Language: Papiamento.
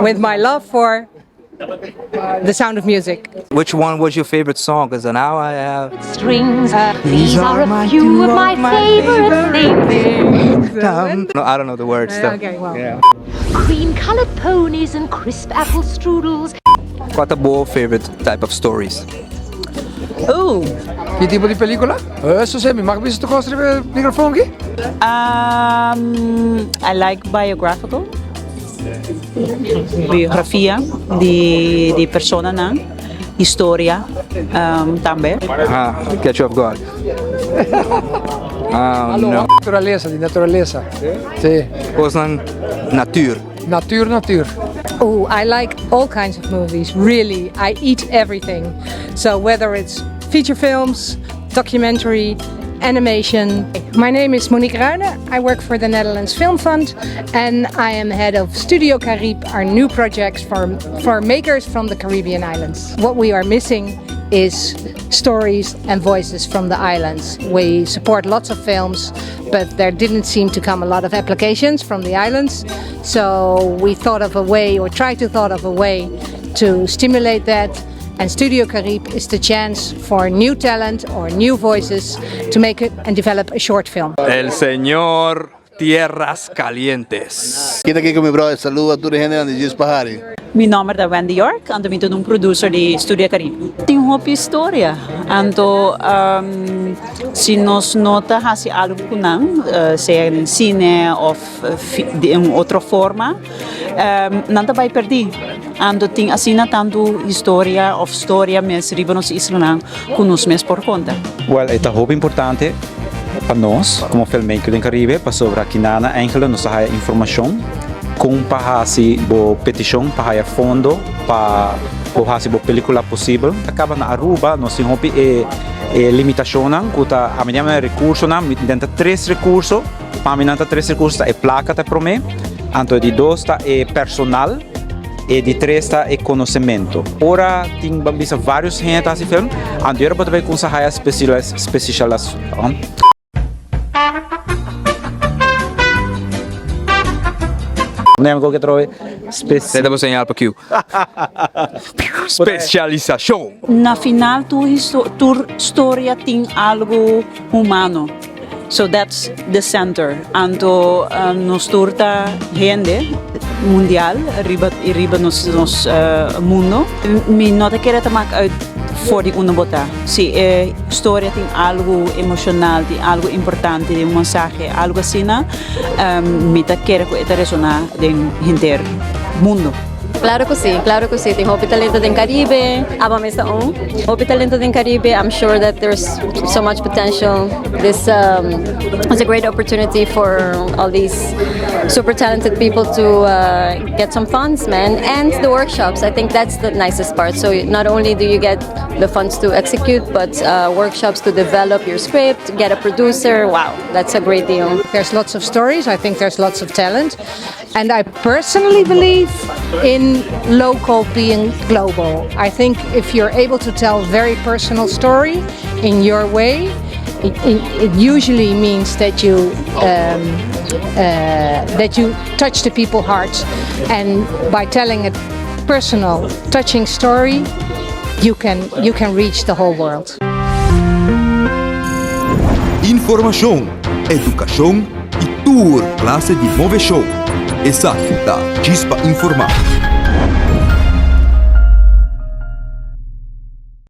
With my love for The Sound of Music. Which one was your favorite song? Because now I have. Strings. These are a few of my favorite things. No, I don't know the words. Though. Okay, well. Yeah. Cream-colored ponies and crisp apple strudels. What are your favorite type of stories? Oh. Ki tipo di pelicula? Eso si, mi mag bisa tur cos riba e microfoon aki? Um, I like biographical. Biografia di, di personanan, historia um, tambe. Ah, catch you off guard. Oh, no. Naturalesa, di naturalesa. Si. Cosnan natuur. Natuur, natuur. Oh, I like all kinds of movies, really. I eat everything. So whether it's feature films, documentary, animation. My name is Monique Ruinen. I work for the Netherlands Film Fund and I am head of Studio Carib, our new project for makers from the Caribbean islands. What we are missing is stories and voices from the islands. We support lots of films, but there didn't seem to come a lot of applications from the islands. So we thought of a way, or tried to thought of a way, to stimulate that. And Studio Carib is the chance for new talent or new voices to make it and develop a short film. El señor Tierras Calientes. Kita aki cu mi brother, saludo a tur hende di Djis pa Hari. Mi nomber ta Wendy York, anto mi ta un producer di Studio Carib. Tin hopi historia, anto um, si nos no ta haci algo cu nan, sea den cine of di un otro forma, um, nan ta bay perdi. Anto tin asina tanto historia of storia mes riba nos islanan cu nos mes por conta. Well, e ta hopi importante pa nos como filmmaker den Caribe pasobra kinana eigenlijk nos ta haya informacion con pa haci bo peticion pa haya fondo pa bo haci bo pelicula posibel. Ta caba na Aruba nos tin hopi e e limitacionnan cu ta ami ta yama recursonan, mi den ta tres recurso, pa mi nan ta tres recurso ta e placa ta e prome, anto e di dos ta e personal, E di tres ta e konosementu. Ora tin ban bisa varios hende ta hasi film, anto ora bo ta bai kumsa haya spesialisashon. Seta bo señal pa Q. Spesialisashon. Na final tur storia tin algu humano. So that's the center. Anto nos tur ta hende mundial riba riba nos nos mundo. Mi no ta kere ta mak uit for di unda bo ta. Si e storia tin algu emocional, tin algu importante, tin un mensahe, algu asina, mi ta kere ku e ta resona den henter mundo. Claro cu si, claro cu si. Tin hopi talento den Caribe, aba mes ta un. Hopi talento den Caribe, I'm sure that there's so much potential. This um, is a great opportunity for all these super talented people to uh, get some funds, man. And the workshops, I think that's the nicest part. So not only do you get the funds to execute, but uh, workshops to develop your script, get a producer. Wow, that's a great deal. There's lots of stories. I think there's lots of talent. And I personally believe in local being global. I think if you're able to tell very personal story in your way, it, it, it usually means that you um, uh, that you touch the people's hearts, and by telling a personal, touching story, you can you can reach the whole world. Informacion, educacion y tur clase di movecion. Esaki ta Djis pa Informa.